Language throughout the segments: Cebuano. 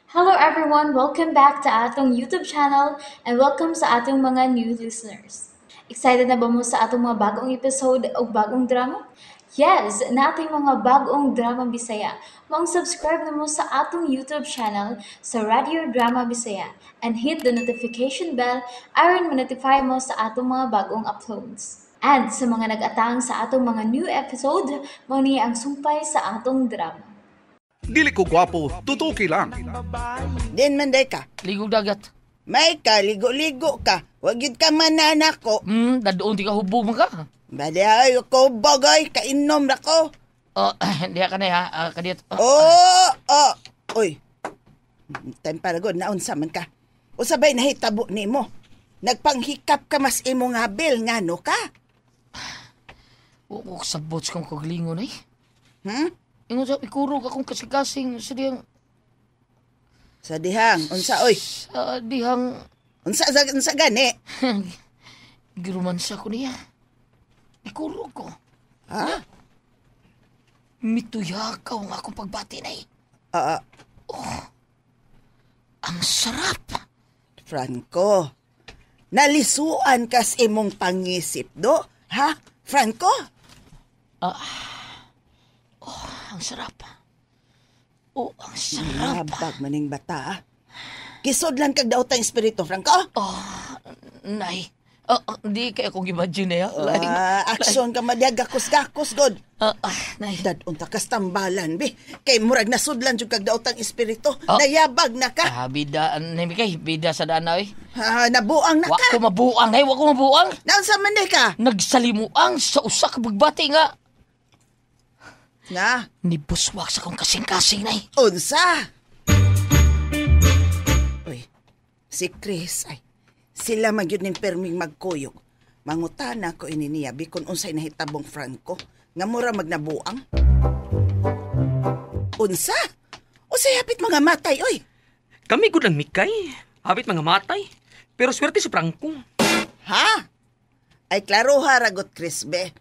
Hello everyone! Welcome back to atong YouTube channel and welcome sa atong mga new listeners. Excited na ba mo sa atong mga bagong episode o bagong drama? Yes! Nating mga bagong drama Bisaya. Maong subscribe na mo sa atong YouTube channel sa Radio Drama Bisaya and hit the notification bell aron ma-notify mo sa atong mga bagong uploads. And sa mga nag-atang sa atong mga new episode, mao ni ang sumpay sa atong drama. Dili ko gwapo, tutuki lang. Din man day ka. Ligog dagat. May ka, ligo-ligo ka. Wag yun ka mananako. Dadoon di ka hubog man ka. Bali ay, ko bagay, kainom na ko. Oh, diha ka na ha. Kadiyot. Oh. Oo, oh, oh. Uy, time para god, naunsa man ka. Usabay nahitabo nimo. Nagpanghikap ka mas imong habil, ngano ka? Wa ko sabot sa kong kagalingon eh. Hmm? Ingon sa ikurog akong kasing-kasing sa dihang Sa dihang, unsa oy? Sa dihang Unsa sa unsa gani? Giromansa ko niya. Ikurog ko. Ha? Mituyakaw ang akong pagbati na eh. Ah, Ang sarap. Franco. Nalisuan kas imong pangisip do? Ha? Franco? Ang sarap. Oh, ang sarap. Habag maning bata. Ah. Kisod lang kag daotang espiritu, Franco. Nay. Di kay akong imagine eh. Ah, aksyon ka madya gakos-gakos god. Nay. Dad unta kas tambalan be. Kay murag nasudlan jud kag daotang espiritu. Ah. Nayabag na ka. Bida, nay, kay, bida sa daan na eh. Ah, nabuang na Wa ka. ko mabuang, nay, wa ko mabuang. Naunsa man di ka? Nagsalimuang sa usa ka pagbati nga. Nga, Nibuswak sa akong kasing-kasing, nay. Unsa? Uy, si Chris ay sila man gyud ning perming magkuyog. Mangutana ko ini niya bikon unsay nahitabong Franco nga mura magnabuang. Unsa? Unsay hapit mga matay oy? Kami gud lang mikay. Hapit mga matay. Pero swerte si Franco. Ha? Ay klaro ha ragot Chris be.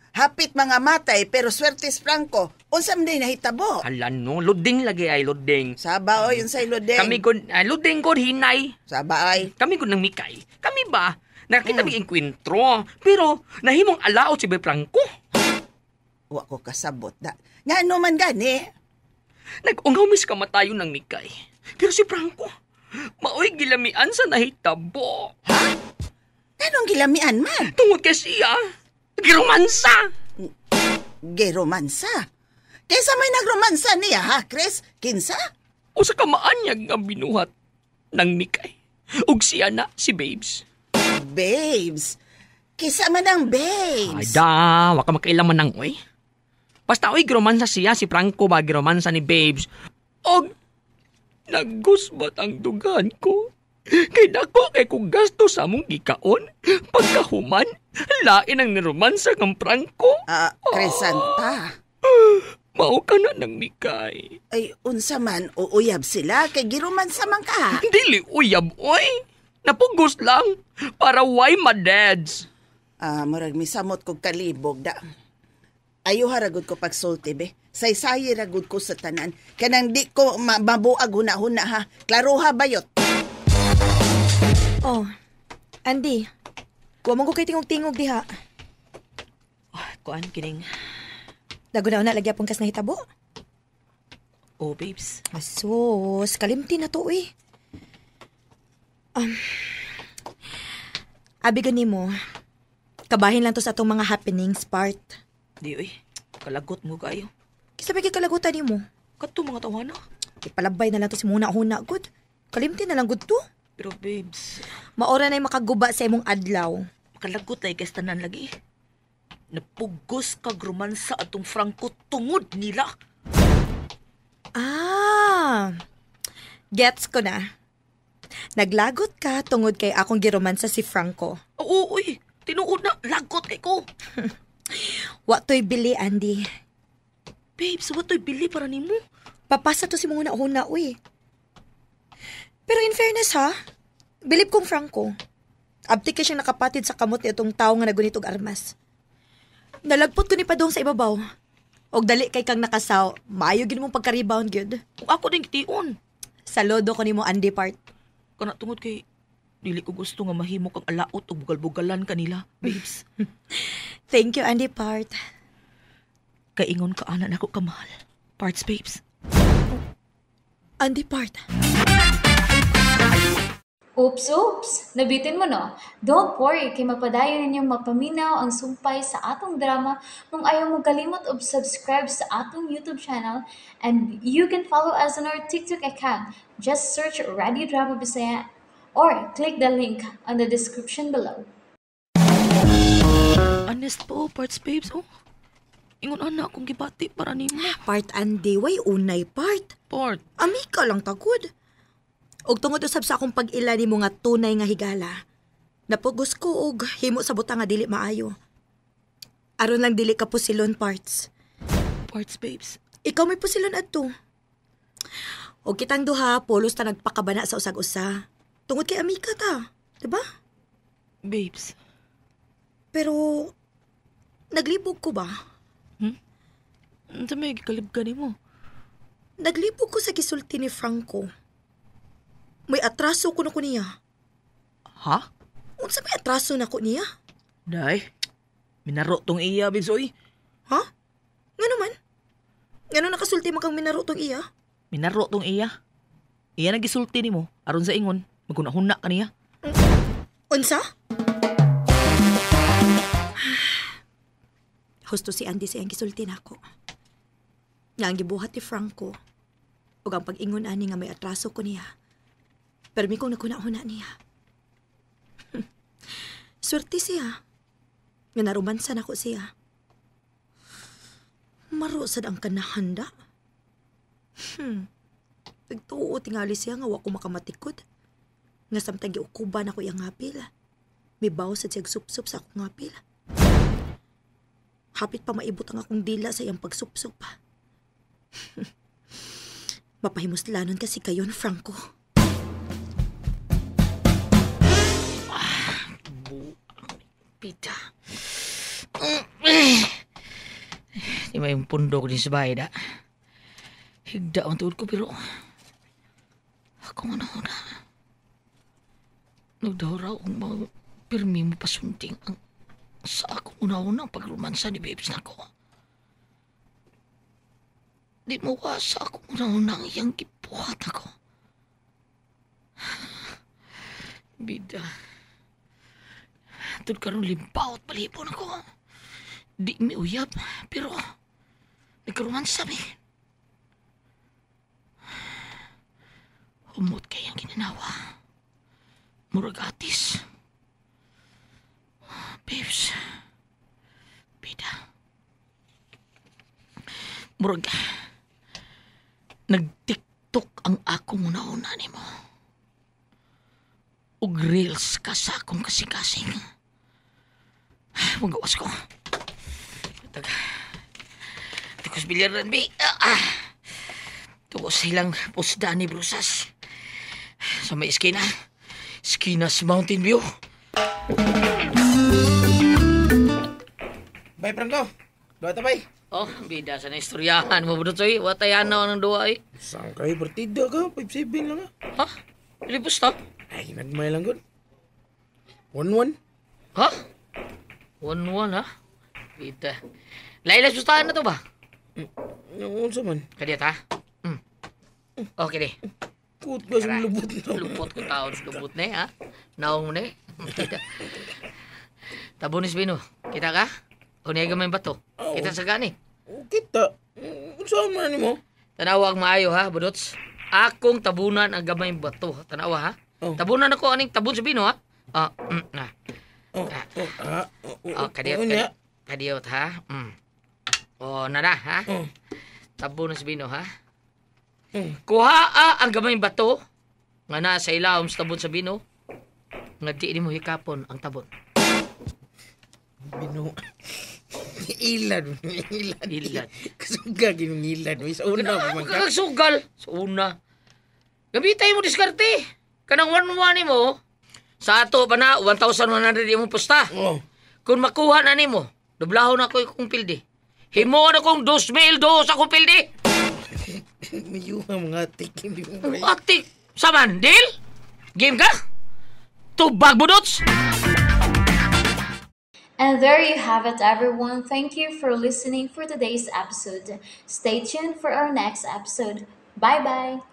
Hapit mga matay pero swerte si Franco. Unsa man day nahitabo? Hala no, luding lagi ay luding. Saba oy unsay ludeng? Kami gud, ay, luding gud hinay. Saba ay. Kami gud ng mikay. Kami ba? Nakakita mi engkwentro. Pero nahimong alaot si Be Franco. Wa ko kasabot da. Ngano man gani? Nag-ungaw mis kamatayon ng mikay. Pero si Franco, maoy gilamian sa nahitabo. Anong gilamian man? Tungod kay siya, giromansa. Geromansa. Kaysa may nagromansa niya ha, Chris? Kinsa? O sa kamaanyag nga binuhat ng mikay. Ug siya na si Babes. Babes. Kisa man ang Ay babes. da, waka makailaman nang oy. Basta oy, giromansa siya, si Franco ba, giromansa ni Babes. Og, nagusbat ang dugan ko. Kay dako kay kung gasto sa among gikaon. Pagkahuman, lain ang niromansa ng Franco. Ah, Cresanta. Mao ka na ng mikay. Ay, unsa man, uuyab sila kay giromansa man ka. Dili uyab, oy. Napugos lang. Para why madads? Ah, murag misamot kog kalibog da. Ayo ragod ko pagsulti be. Saysayi ragod ko sa tanan. Kanang di ko mabuag huna-huna ha. Klaro ha bayot. Oh, Andy. Wa man ko kay tingog-tingog diha. Kuan kining. Dago na lagi apong kas nahitabo. Oh, babes. Asus, kalimti na to eh. Abi gani mo, kabahin lang to sa atong mga happenings part. Di oy. Kalagot mo kayo. Kisa ba kalagutan nimo? Kadto mga tawhana. Ipalabay na lang to si muna-huna, good. Kalimti na lang good to. Pero babes, Maora na yung makaguba sa imong adlaw. makalagot ay kay tanan lagi. Napugos kag romansa atong Franco tungod nila. Ah, gets ko na. Naglagot ka tungod kay akong giromansa si Franco. Oo, uy. Tinuod na, lagot kay ko. Wa to'y bili, Andy. Babes, wa to'y bili para nimo. Papasa to si muna huna, uy. Pero in fairness ha, bilib kong Franco. Abtik kay siyang nakapatid sa kamot ni itong tao nga nagunit og armas. Nalagpot ko ni Padong sa ibabaw. Og dali kay kang nakasaw, maayo gid mong pagka-rebound gyud. Ug ako din gitiun. Saludo ko nimo, Andy part. Kana tungod kay dili ko gusto nga mahimo kang alaot o bugal-bugalan kanila, babes. Thank you, Andy part. Kaingon ka ana nako kamahal. Parts, babes. Andy part. Oops, oops! Nabitin mo, no? Don't worry, kay mapadayon ninyong mapaminaw ang sumpay sa atong drama kung ayaw mo kalimot og subscribe sa atong YouTube channel, and you can follow us on our TikTok account. Just search Radio Drama Bisaya or click the link on the description below. Honest po, parts, babes, oh. Ingon ana akong gibati para nimo. Part Andy, way unay part. Part. Amika lang tagod. Og tungod usab sa akong pag-ila nimo nga tunay nga higala, napugos ko og himo sa butang nga dili maayo. Aron lang dili ka pusilon, parts. Parts, babes. Ikaw may pusilon adto. Og kitang duha, pulos ta nagpakabana sa usag-usa. Tungod kay amika ta, diba? Babes. Pero, naglibog ko ba? Unsa may gikalib ka nimo? Naglibog ko sa gisulti ni Franco. May atraso ko na ko niya. Ha? Unsa may atraso na ko niya? Day. Minaro tong iya, babes, oy. Ha? Ngano man? Ngano nakasulti man kang minaro tong iya? Minaro tong iya. Iya nagisulti nimo aron sa ingon, magunahuna ka niya. Unsa? Husto si Andy sa iyang gisulti nako. Nga ang gibuhat ni Franco ug ang pag-ingon ani nga may atraso ko niya. Pero mi kong naghuna-huna niya. Swerte siya. Nga narumansa nako siya. Maro sad ang kanahanda. Nagtuo tingali siya nga wa ko makamatikod. Nga samtang giukuban ako iyang ngapil. Mibaw sad siyag supsup sa akong ngapil. Hapit pa maibot ang akong dila sa iyang pagsupsup. Mapahimuslanon kasi kayon, Franco. Pita. Di may pundok din sa bahay da. Higda ang tuod ko pero ako nga na. Nagdawraw ang mga pirmi mo pasunting ang sa akong una-unang pagrumansa ni babes nako. Di mo wa sa akong una-unang iyang gibuhat ako. Bida. Tud karon limbawot palipon ako. Di mi uyab, pero nagkaromansa mi. Humot kay ang ginanawa. Murag atis. Babes. Bida. Murag nagtiktok ang akong una-una nimo. Ug reels ka sa akong kasing-kasing. Magawas ko. Tikos bilyaran, bi. Tukos silang pusda ni Brusas. Sa may eskina. Eskina sa Mountain View. Bay, Franco. Duha ta, bay. Oh, bida sa na istoryahan mo, Brutoy. Watayan na ng duha, eh. Saan kayo? Partida ka. 5-7 lang, ah. Ha? Pilipos ta? Ay, nagmay lang, good. 1-1. Ha? 1-1, ha? Bida. Lailas pustahan na to ba? Unsa man? Kadiyat, ha? Okay, di. Kut ka sa lubot na. Lupot ko taon sa lubot na, eh, ha? Naong mo na, eh. Tabonis Bino, kita ka? O niya gamay bato? Kita sa gani? O, kita. Unsa man nimo? Tanawa ang maayo, ha, Budots? Akong tabunan ang gamay bato. Tanawa, ha? Oh. Tabunan ako aning tabon sa Bino, ha? Ah, ah. Oh, oh, ah, oh, oh, Oh, kadiyot, oh, niya. kadiyot, ha? Mm. Oh, nana, ha? Oh. Tabunan sa Bino, ha? Mm. Kuha ang gamay bato nga naa sa ilawom sa tabon sa Bino nga di nimo hikapon ang tabon. Bino. Ilad, ilad. Ilad. Kasuga ginong ilad. May sa una pa man ka. Kagsugal sa una. Gabitay mo diskarte. Kanang 1-1 nimo sa ato pa na 1,100 imong pusta. Oh. Kung makuha na nimo, dublahon ako akong pildi. Himuon akong 2,002 sa akong pildi. Miyuha mga atik. Hindi mo ba? Atik! Saman, deal? Game ka? Tubag budots! And there you have it, everyone. Thank you for listening for today's episode. Stay tuned for our next episode. Bye bye.